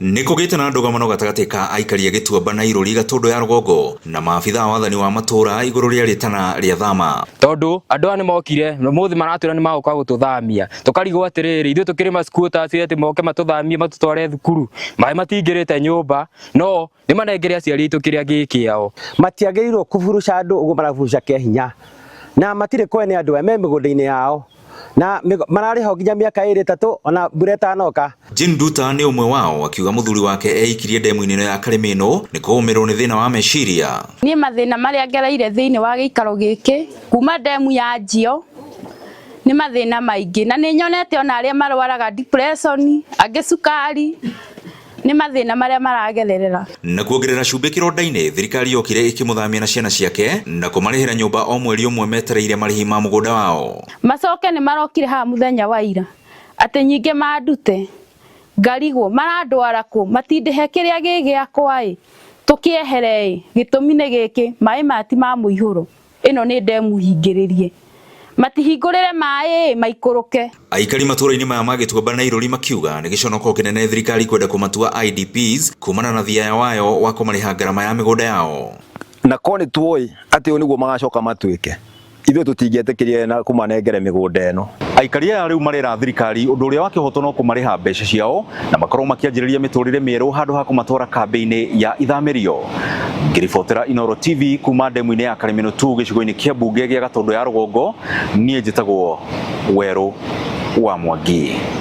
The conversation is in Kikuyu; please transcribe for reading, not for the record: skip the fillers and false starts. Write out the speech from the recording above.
Nĩ kũgĩte na ndũgamano gatagatĩ ka aikari a Gĩtuamba na Irũri Gatũndũ ya rũgongo na maabitha a wathani wa matũũra igũrũ rĩa rĩtana rĩa thama. Tondũ andũ aya nĩ mokire ũmũthĩ, maratwĩra nĩ magũka gũtũthamia, tũkarigwo atĩrĩrĩ, ithuĩ tũkĩrĩ ma squatters atĩ moke matũthamie matũtware thukuru? Maĩ matingĩrĩte nyũmba, no nĩ manengere aciari aitũ kĩrĩa gĩ kĩao. Matiagĩrĩirwo kũburuca andũ ũguo maraburuca kĩa hinya, na matirĩ kwene, andũ aya me mĩgũnda-inĩ yao na mararĩha nginya mĩaka 2, 3, ona mbura ĩtanoka. Jane Nduta nĩ ũmwe wao, akiuga mũthuri wake eikirie ndemu-inĩ ĩno ya Karĩmĩnũ nĩ kũũmĩrwo nĩ thĩna wa meciria. Niĩ mathĩna marĩa ngereire thĩinĩ wa gĩikaro gĩkĩ kuma ndemu yanjio nĩ mathĩna maingĩ, na nĩ nyonete ona arĩa marwaraga depression, angĩ cukari, nĩ mathĩna marĩa maragererera. Na kuongerera cumbĩ kĩronda-inĩ, thirikari yokire ĩkĩmũthamia na ciana ciake na kũmarĩhĩra nyũmba o mweri ũmwe metereire marĩhi ma mũgũnda wao. Macoke nĩ marokire haha mũthenya wa ira atĩ nyingĩ mandute, ngarigwo marandwara kũ, matindĩhe kĩrĩa gĩ gĩakwa ĩ, tũkĩehere ĩ, gĩtũmi nĩ gĩkĩ, maĩ maya ti ma mũihũro, ĩno nĩ ndemu hingĩrĩrie, matihingũrĩre maĩ maikũrũke. Aikari matũũra-inĩ maya ma Gĩtuamba na Irũri makiuga nĩ gĩconoko kĩnene thirikari kwenda kũmatua IDPs kumana na thiaya wayo wa kũmarĩha ngarama ya mĩgũnda yao. Na korwo nĩ tuoĩ atĩ ũũ nĩguo magacoka matuĩke, ithuĩ tũtingĩetĩkĩrire na kũmanengere mĩgũnda ĩno. Aikari aya rĩu marera thirikari ũndũ ũrĩa wa kĩhoto no kũmarĩha mbeca ciao na makorwo makĩanjĩrĩria mĩtũrĩre mĩerũ handũ ha kũmatwara kambĩ-inĩ ya ithamĩrio. Ngĩribotera Inooro TV kuma ndemu-inĩ ya Karĩmĩnũ tu gĩcigo-inĩ kĩa mbunge gĩa Gatũndũ ya rũgongo, niĩ njĩtagwo Werũ wa Mwangi.